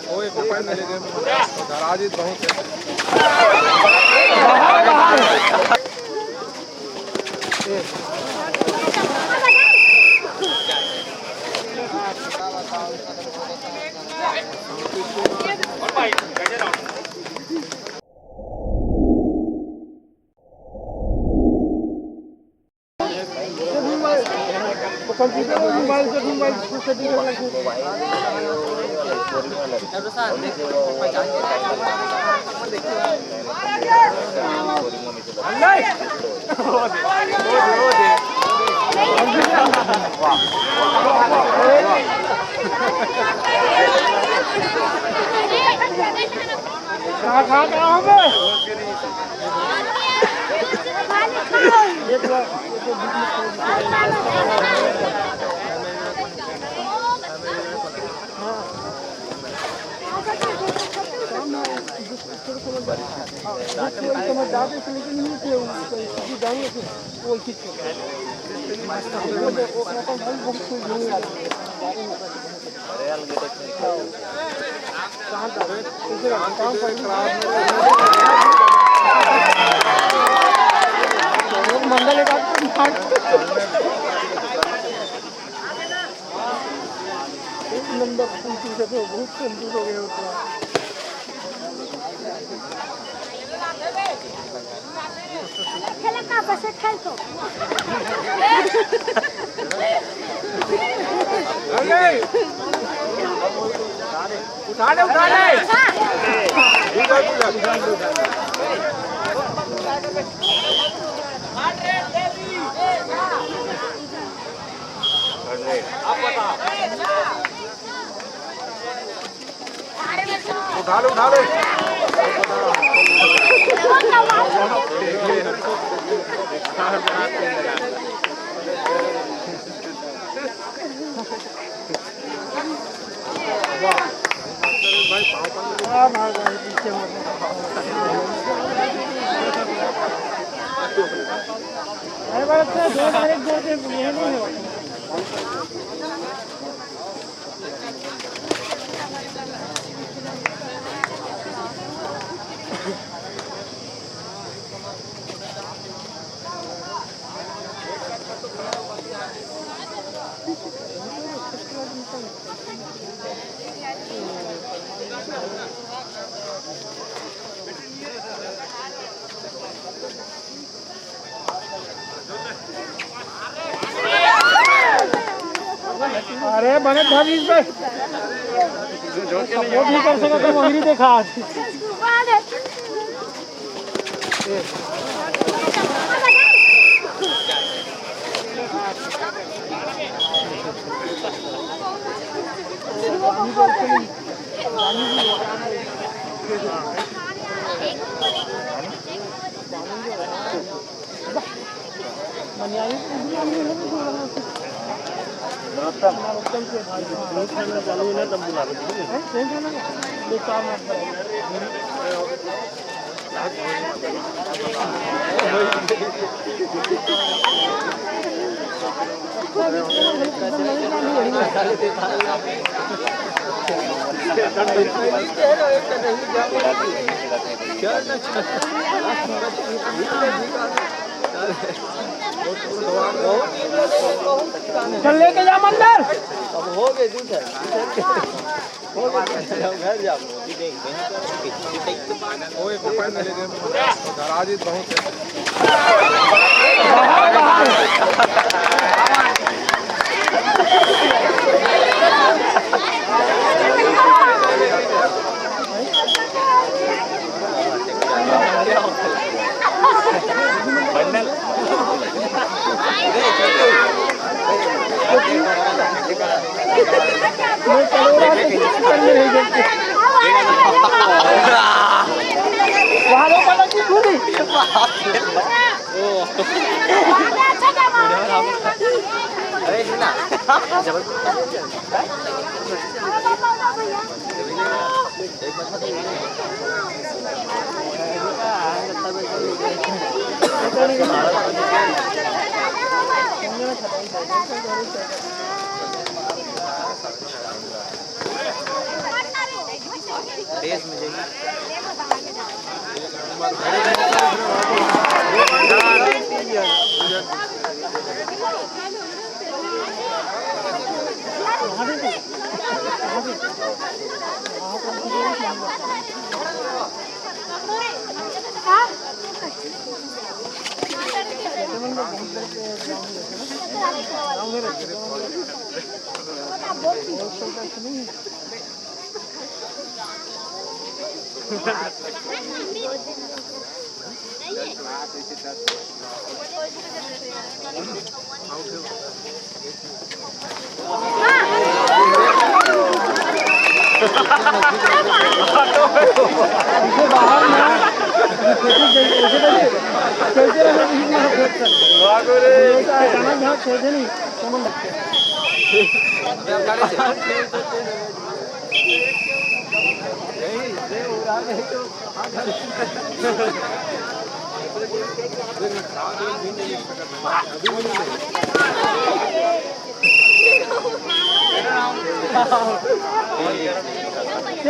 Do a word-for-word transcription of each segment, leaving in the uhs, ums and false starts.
वो एक ऊपर में ले गए, वो धरा जी बहुत है। कहाँ, कहाँ, कहाँ हो गए? एक नंबर कुंती से तो बहुत कंफ्यूज हो गया होता। खेले का बस खेल तो। उठा ले, उठा ले। उठा ले, उठा ले। अरे बने धर इस पे। वो भी कर सके तो वही देखा आज। चल लेके जा मंदर। अब हो गए दू चार। घर जाओ, अभी देख, देख। वो एक ऊपर में ले गए, धरा जी बहुत है। ये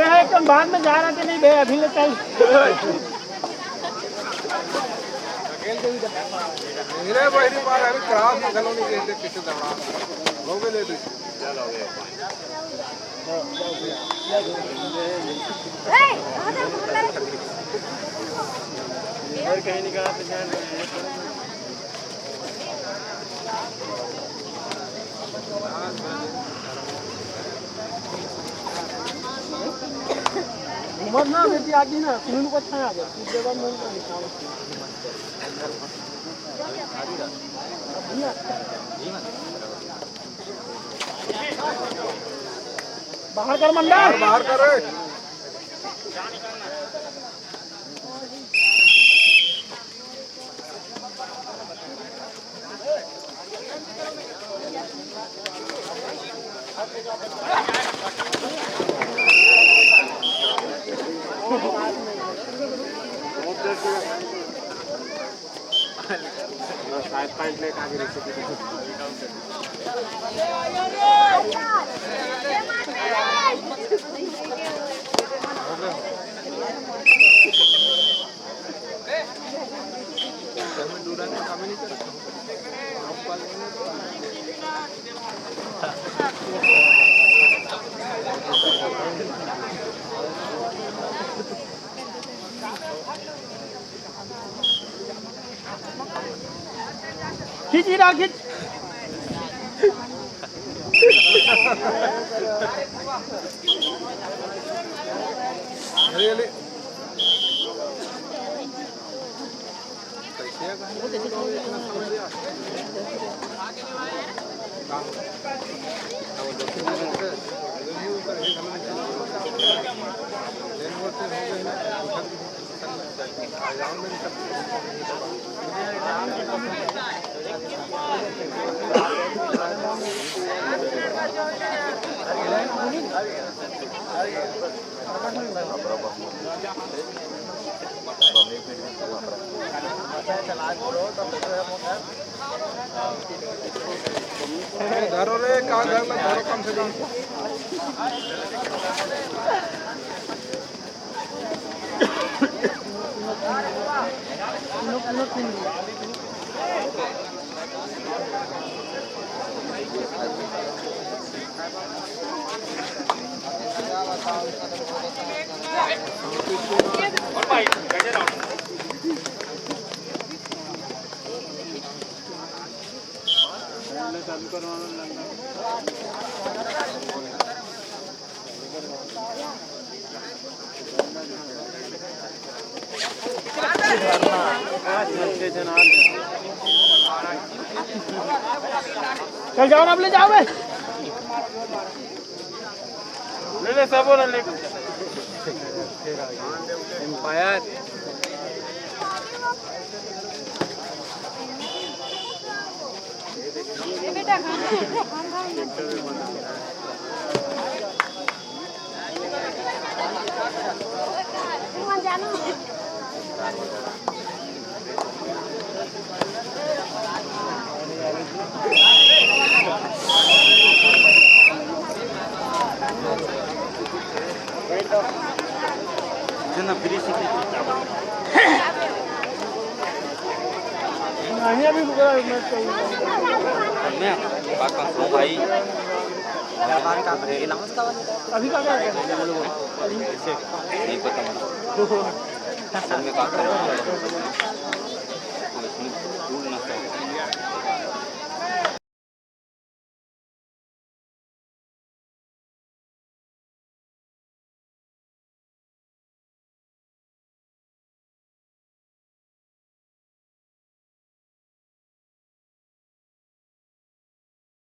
है, तुम बाद में जा रहे थे, नहीं बे, अभी ले चल। मेरे बहिनी पार अभी क्रास में घलो नहीं देते किसी दौरान। लोगे ले दे। घूमत ना बेटी आगे ना, सुनील को अच्छा आ गया। तू देवा मोहन का निकाल। बाहर कर मंडल। बाहर कर रे। खींच ही रहा, खींच। अरे, अरे। धरो रे, का घर में धरो कम से कम। चल जाओ ना, अब ले जाओ बे। ले ले, सब बोला, ले। एम्पायर। नहीं, अभी रुक रहा है, मैं तो मैं बात कर रहा हूँ भाई। अभी का क्या कर रहे हैं? नहीं पता मुझे। सर, मैं बात कर रहा हूँ।